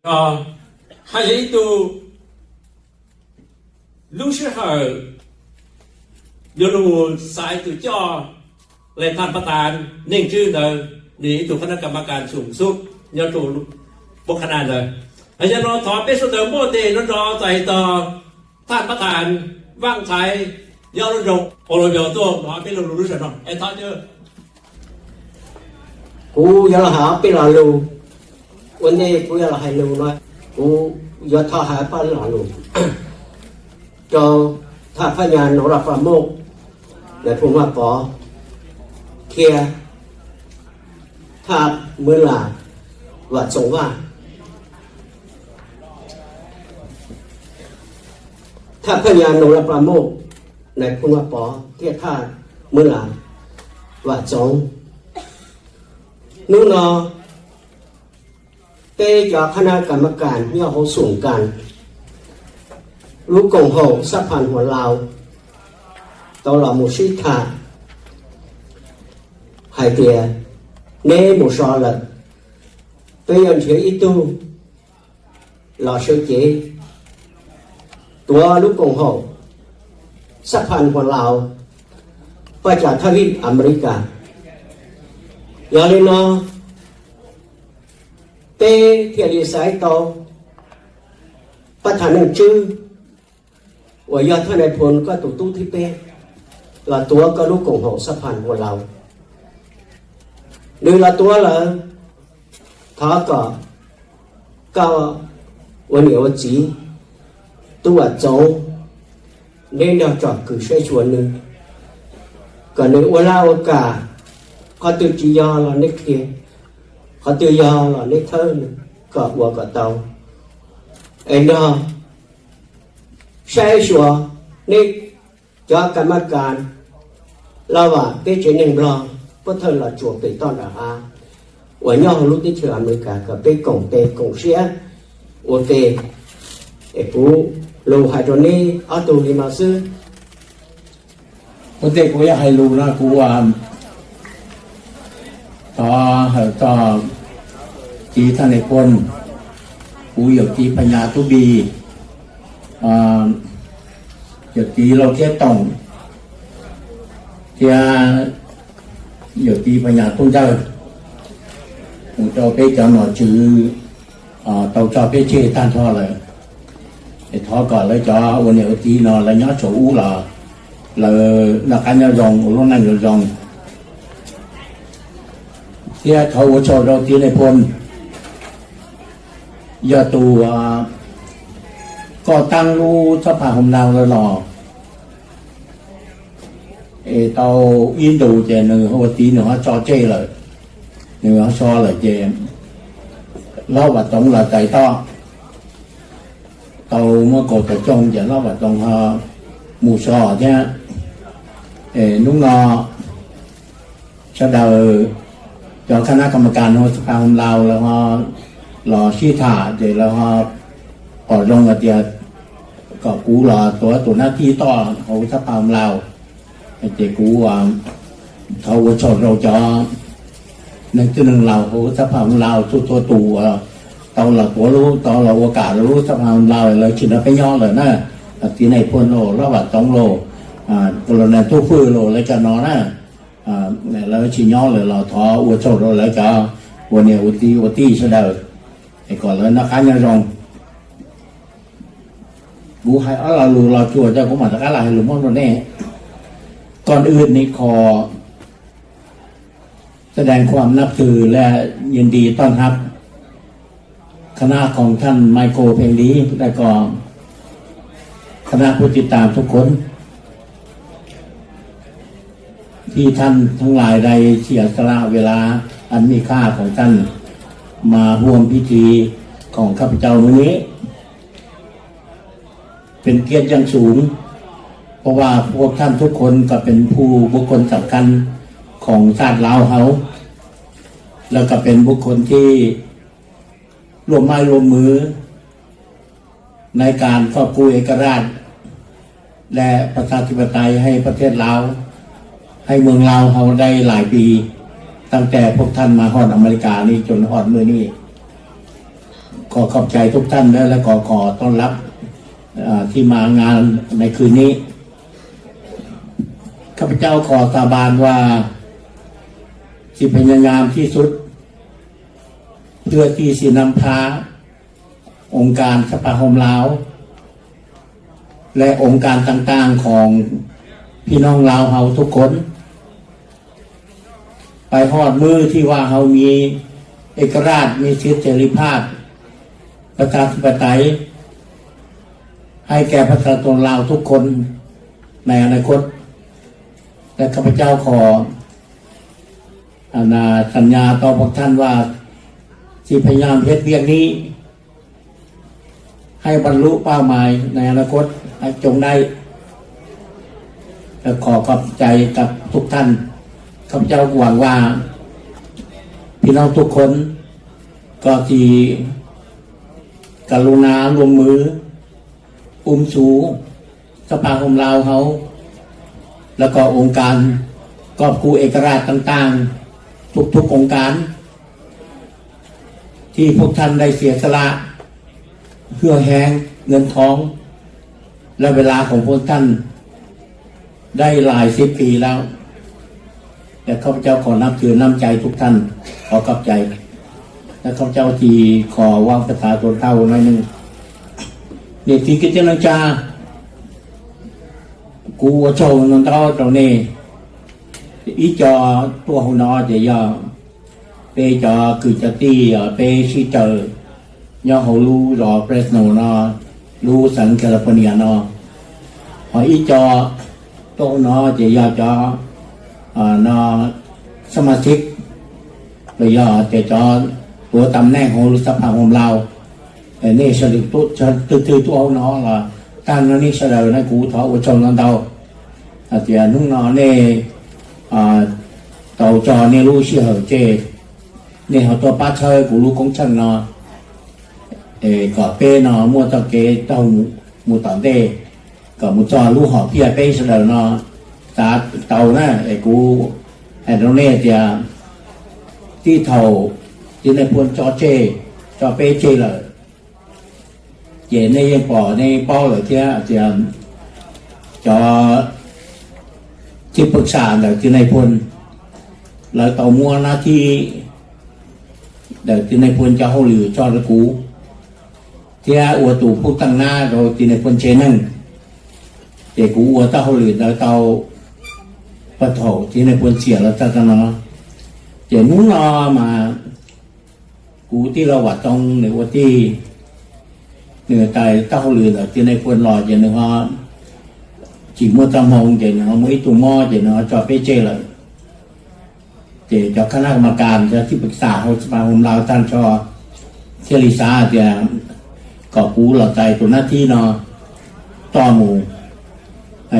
Hais yog ib tug lub sij hawm yuav lug xaiv tus coj le thaj pab tas neej tswb ntawd, nws ib tug qhab nab kam ma kas xum xub nyob rua puab qhab nab ntawd. Yog no thov peb sawv daws muaj tes nrov nrov txais tos thaj pab tas Vaaj Thaiv nyob lub nroog Colombia tuaj los peb lug lug lub sij hawm no es thov Kuv yuav los hais peb lo lug, ua ntej kuv yuav los hais lug no, kuv yuav thov hais peb lo lug rau thaj phab nyas Nau Laj Paj Moj, Nais Phoo Vaj Pov, thiab thaj Mws Las Vam Txoov Vaj. Thaj phab nyas Nau Laj Paj Moj, Nais Phoo Vaj Pov thiab thaj Mws Las Vam Txoov, hnub no peb cov qhab nab kam ma kas nyob hauv xum kas lub koom haum Xab Phas Huas Laus tau los mus sib tham hais tias neb mus so lawm, peb yuav nrhiav ib tug los sawv cev tuav lub koom haum Xab Phas Huas Laus paj cas thaj vib Amelikas. Yog li no peb thiaj li xaiv tau pab tham neej tswb uas yog thaj Nais Phoo koj tus tub thib peb los tuav koj lub koom haum Xab Phas Huas Laus. Nws los tuav lawm, thov kom koj ua niam ua txiv, tub Vam Txoov, neb nrog tsom kwm saib xyuas nws, kom nws ua laj ua kam, qhov twg tsis yog los neb qhia, qhov twg yog los neb thawb nws kom ua kom tau. Es nrog saib xyuas neb cov kam ma kas laj vam peb tsev neeg Nplog puab thawj los tsuas pem toj nram hav uas nyob hauv lub teb chaws Amelikas kom peb koom tes koom siab ua ke. Es kuv lug hais rau neb ob tug li no xwb. Ua ntej kuv yuav hais lus no kuv thov hawm txog txiv Thaj Nais Phoo, kuv yawm txiv Phas Nyas Tub Npis, yawm txiv Lauj Thiab Toom, thiab yawm txiv Phas Nyas Tub Ntsawg, mus rau peb cov nom tswv tau tso peb tseg tag nrho lawm. Es thov kom lawv cov ua niam ua txiv no lawv nyob saum ub los lawv noj qab nyob zoo ua lub neej zoo zoo. Thiab thov ua tsaug rau txiv Nais Phoo, yog tus koj taab lub Xab Phas Hoo Nau lawm los es tau ib ntus ces nws ua txiv nws ho tso tseg lawm, nws ho so lawm ces Hlob Vam Txoov los txais toj, tau muab kaus tawm coo ces Hlob Vam Txoov ho mus so thiab. Hnub no sawv daws cov khab nab kam ma kas hauv Xab Phas Hoo Nau lawv ho los sib tham ces lawv ho pom zoo hais tias kom kuv los tuav tus nab tij toj hauv Xab Phas Hoo Nau. Ces kuv thov ua tsaug rau cov neeg txwj neeg laus hauv Xab Phas Hoo Nau txhua txhua tus uas tau los tuav lub, tau los ua kam rau lub Xab Phas Hoo Nau, lawv tsis nrog peb nyob lawm na. Txiv Nais Phoo los, Hlob Vam Txoov los, Colonel Tub Fwj los, lawv cov no na, lawv tsis nyob lawm los thov ua tsaug rau lawv cov ua niam ua txiv ua tij sawv daws, es kom lawv noj qab nyob zoo. Kuv hais ob lo lus Los Tsuas coj kuv mam rov qab los hais lus Hmoob rau nej.ก่อนอื่นนี่ขอ แสดงความนับถือและยินดีต้อนรับคณะของท่านไมเคิล เพ็งดี และก็คณะผู้ติดตามทุกคน ที่ท่านทั้งหลายได้เสียสละเวลาอันมีค่าของท่านมาร่วมพิธีของข้าพเจ้ามื้อนี้ เป็นเกียรติอย่างสูง เพราะว่าพวกท่านทุกคนก็เป็นผู้บุคคลสำคัญของชาติลาวเฮา แล้วก็เป็นบุคคลที่ร่วมไม้ร่วมมือ ในการกอบกู้เอกราช และประชาธิปไตยให้ประเทศลาว ให้เมืองลาวเฮาได้หลายปี ตั้งแต่พวกท่านมาฮอดอเมริกานี่จนฮอดมื้อนี้ ขอ ขอขอบใจทุกท่านนะ และก็ขอต้อนรับเอ่อที่มางานในคืนนี้ ข้าพเจ้าขอสาบานว่า จะพยายามที่สุด เพื่อที่จะนำพาองค์การสภาคมลาว และองค์การต่างๆของพี่น้องลาวเฮาทุกคน ไปฮอดมื้อที่ว่าเฮามีเอกราช มีสิทธิเสรีภาพ ประชาธิปไตย ให้แก่ประชาชนลาวทุกคนในอนาคต และข้าพเจ้าขอ อันน่าสัญญาต่อพวกท่านว่า จะพยายามเฮ็ดเวียกนี้ ให้บรรลุเป้าหมายในอนาคตให้จงได้ และขอขอบใจกับทุกท่าน ข้าพเจ้าหวังว่า พี่น้องทุกคน ก็จะกรุณาร่วมมือ อุ้มชู สภาคมลาวเฮา แล้วก็องค์การกอบกู้เอกราชต่างๆ ทุกๆองค์การ ที่พวกท่านได้เสียสละ เหื่อแฮง เงินทอง และเวลาของพวกท่าน ได้หลายสิบปีแล้ว แต่ข้าพเจ้าขอนับถือน้ำใจทุกท่าน ขอขอบใจ และข้าพเจ้าจะขอเว้าภาษาชนเผ่าหน่อยหนึ่ง Niam txiv kwv tij neej tsa, kuv ua tsaug ntau ntau rau nej. Ib co tuaj hauv no ces yog peb cov kwv cov tij, peb sib raws nyob hauv lub zos Fresno no, lub xeev California no. Ho ib co tuaj hauv no ces yog cov no, xab mas xib, los yog tias cov tuav tam neej hauv lub xab phaj hoom laus. Nej sawv daws twg twg tuaj hauv no los tag no nej sawv daws na kuv thov ua tsaug ntau ntau hais tias hnub no nej tau tso nej lub sij hawm tseg, nej ho tuaj pab txhawb kuv lub koob tsheej no, es kom peb no muaj txoj kev taug mus tom ntej, kom mus txog lub hom phiaj peb sawv daws no xav tau na. Es kuv hais rau nej tias txij thaum txiv Nais Phoo tso tseg, tso peb tseg lawm, ces nej yeej pom nej paub lawm thiab tias cov thib pwm xam ntawm txiv Nais Phoo, lawv tau muab nab thib ntawm txiv Nais Phoo cov hauj lwm tso rau kuv, thiab ua tus pub teej nab rau txiv Nais Phoo tsev neeg. Ces kuv ua txoj hauj lwm ntawd tau puag thaum txiv Nais Phoo xiam los txog rau no. Ces hnub no mas kuv tij laug Vam Txoov nws ua tij, nws tais txoj hauj lwm ntawm txiv Nais Phoo los ces nws ho tsis muaj txoj hmoo ces nws ho muaj ib tug mob ces nws ho tso peb tseg lawm. Ces cov khab nab ka ma kas, cov thib pwm xam hauv xab phaj hoom laus tag nrho thiaj li xav tias kom kuv los tais tus nab thib no tso mus.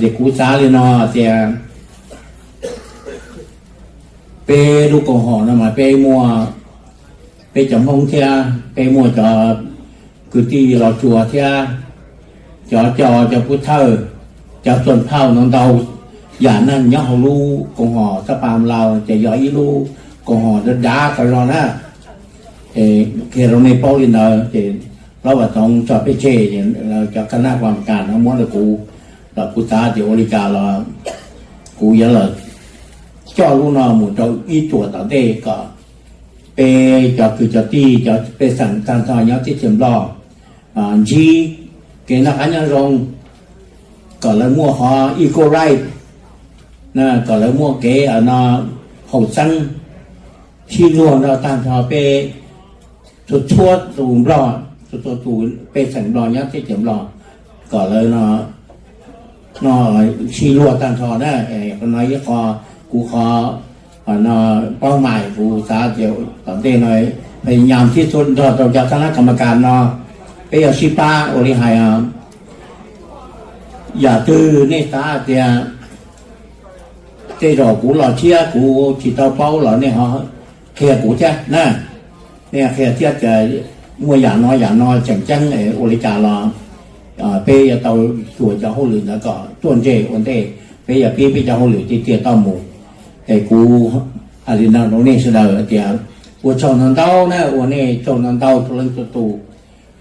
Ces kuv xav li no tias peb lub koom haum no mas peb muaj, peb cov Hmoob thiab peb muaj cov kwv tij Los Tsuas thiab cov coj cov pub thawj, cov tuam phauj no ntau yam neeg nyob hauv lub koom haum xab phaj hoom laus ces yog ib lub koom haum dav dav tau zog na. Qhia rau nej paub li ntawd ces Vam Txoov tso peb tseg, cov khab nab ka ma kas no muab rau kuv, los kuv xav tias ua li cas los kuv yuav los coj lub no mus rau ib tsuam tom ntej kom peb cov kwv cov tij, cov pej xeem tag nrho nyob teb chaws Nplog ntsib kev noj qab nyob zoo, kom lawv muaj qhov equal right, kom lawv muaj kev no haum xeeb sib luag nrog tag nrho peb txhua txhua tus Nplog, txhua txhua tus pej xeem Nplog nyob teb chaws Nplog, kom lawv no sib luag tag nrho na. Qhov no ib qho kuv qhov no paub mais kuv xav tias tom ntej no pheej nyam thiab txhua nrog rau cov khab nab ka ma kas no peb yuav sib pab ua li hais. Yam twg nej xav tias tej zaum kuv los tshiab kuv tsis tau paub los nej ho qhia kuv thiab na. Nej qhia thiab tias muaj yam no yam no tseem ceeb ua li cas los peb yuav tau xyuas cov hauj lwm ntawd kom tuaj ntseg ua ntej, peb yuav pib peb cov hauj lwm tiag tiag tau mus. Es kuv hais li no rau nej sawv daws tias ua tsaug ntau ntau na, ua nej tsaug ntau ntau txhua leej txhua tus.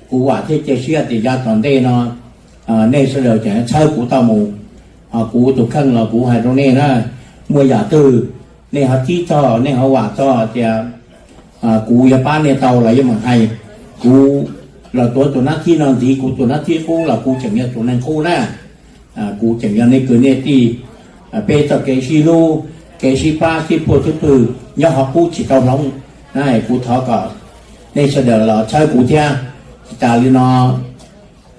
Kuv vam thiab cia siab tias yav tom ntej no nej sawv daws tseem txhawb kuv tau mus. Ho kuv tus kheej los kuv hais rau nej na, muaj yam twg nej ho tib txog, nej ho vam txog tias kuv yuav pab nej tau los yeej meem hais. Kuv los tuav tus nab thib no ntxiv, kuv tus nab thib qub los kuv tseem yog tus neeg qub na. Kuv tseem yog nej kwv nej tij, peb txoj kev sib hlub, kev sib pab sib puag thwb pwg nyob qhov qub tsis tau hloov na. Kuv thov kom nej sawv daws los txhawb kuv thiab. Tsis tas li no,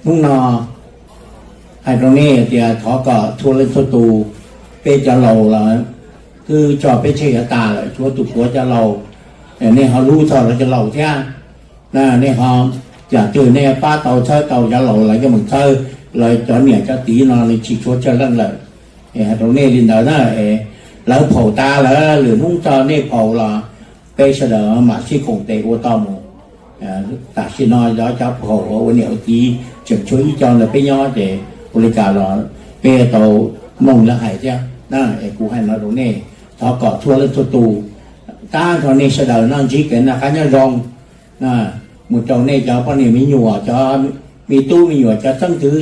hnub no hais rau nej tias thov kom txhua leej txhua tus, peb cov laus los twb tso peb tseg yuav tas lawm, tshuav tus puav cov laus, nej ho hlub txog lawv cov laus thiab. Nej ho, yam twg nej pab tau txhawb tau cov laus los yeej meem txhawb, lawv cov niam cov txiv no nws tsis tshuav tsawg leej lawm. Hais rau nej li ntawd na, lawv phaum tas lawm, lwm hnub txog nej phaum los peb sawv daws mam sib koom tes ua tau mus. Tam sim no cov, cov phaum uas ua niam ua txiv tseem tshuav ib co ntawm peb nyob ces ua li cas los peb tau mloog lawv hais thiab. Es kuv hais no rau nej, thov kom txhua leej txhua tus, tag nrho nej sawv daws no ntsib kev noj qab nyob zoo mus rau nej cov poj niam me nyuam, cov me tub me nyuam, cov xeeb ntxwv,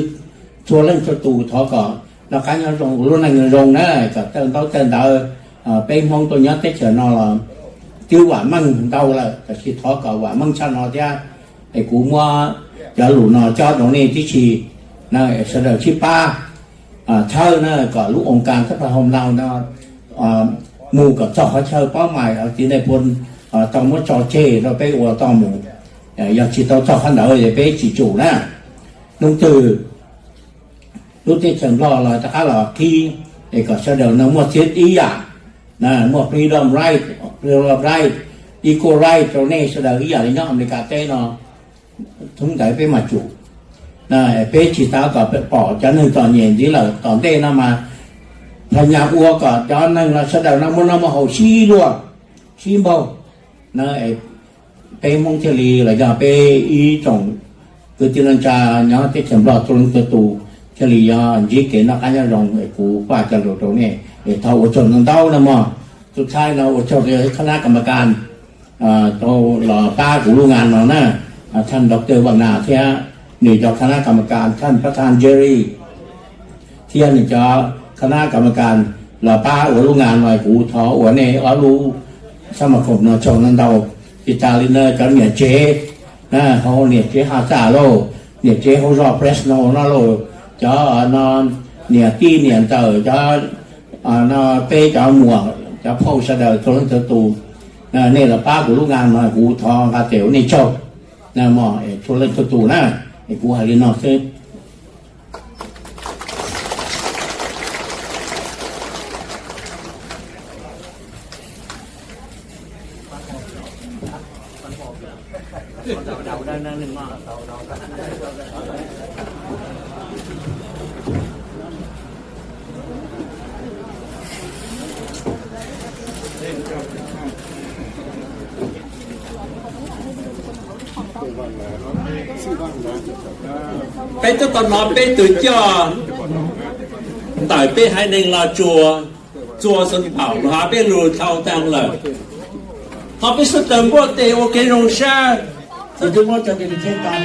txhua leej txhua tus thov kom noj qab nyob zoo, ua lub neej zoo na, kom txawj ntaub txawj ntawv. Peb Hmoob tuaj nyob teb chaws no los twb vam meej ntau lawm, tab sis thov kom vam meej tshaj no thiab. Es kuv muab cov lus no cob rau nej tib si, sawv daws sib pab txhawb na, kom lub oo kas thab pha hoo nau no mus kom txog qhov chaw paub mais txiv nais phoo tau muab tso tseg rau peb ua tau mus. Yog tsis tau txog qhov ntawd es peb tsis tsum na. Hnub twg lub teb chaws Nplog los rov qab los qhib, es kom sawv daws no muaj txhia ib yam, muaj freedom right, freedom right, equal right rau nej sawv daws ib yam li nyob Amelikas teb no. Hnub ntawd peb mam tsum. Peb tsis xav kom pom cov neeg txom nyem ntxiv lawm. Tom ntej no mas phas nyas ua kom cov neeg no sawv daws no muaj noj muaj haus sib luag sib npaug. Peb Hmoob thiaj li los yog peb ib tsoom kwv tij neej tsa nyob teb chaws Nplog txhua leej txhua tus thiaj li yog ntsib kev noj qab nyob zoo. Es kuv faj cov lus rau nej es thov ua tsaug ntau ntau na mog. Tus thaij no ua tsaug rau khab nab kam ma kas tau los pab kuv lub ngas no na, thaj doctor Vam Nas thiab nws cov khab nab kam ma kas, thaj pab thaj Jerry thiab nws cov khab nab kam ma kas los pab ua lub ngas no. Kuv thov ua nej ob lub xab ma khoom no tsaug ntau ntau. Tsis tas li no cov niam tsev hauv niam tsev Has Xas lauj, niam tsev hauv zos Fresno no lauj, cov no niam tij niam ntxawm, cov no peb cov muam cov phauj sawv daws txhua leej txhua tus, nej los pab kuv lub ngas no kuv thov nqa tes ua nej tsaug. Mog, txhua leej txhua tus na, es kuv hais li no xwb. Peb twb tau hnov peb tus coj ntawm peb haiv neeg Los Tsuas, Txuas Xeev Phaum los hais peb lus dhau tag lawm. Thov peb sawv daws npuaj tes ua kev zoo sab. Tus twb muab cov tes tes tau.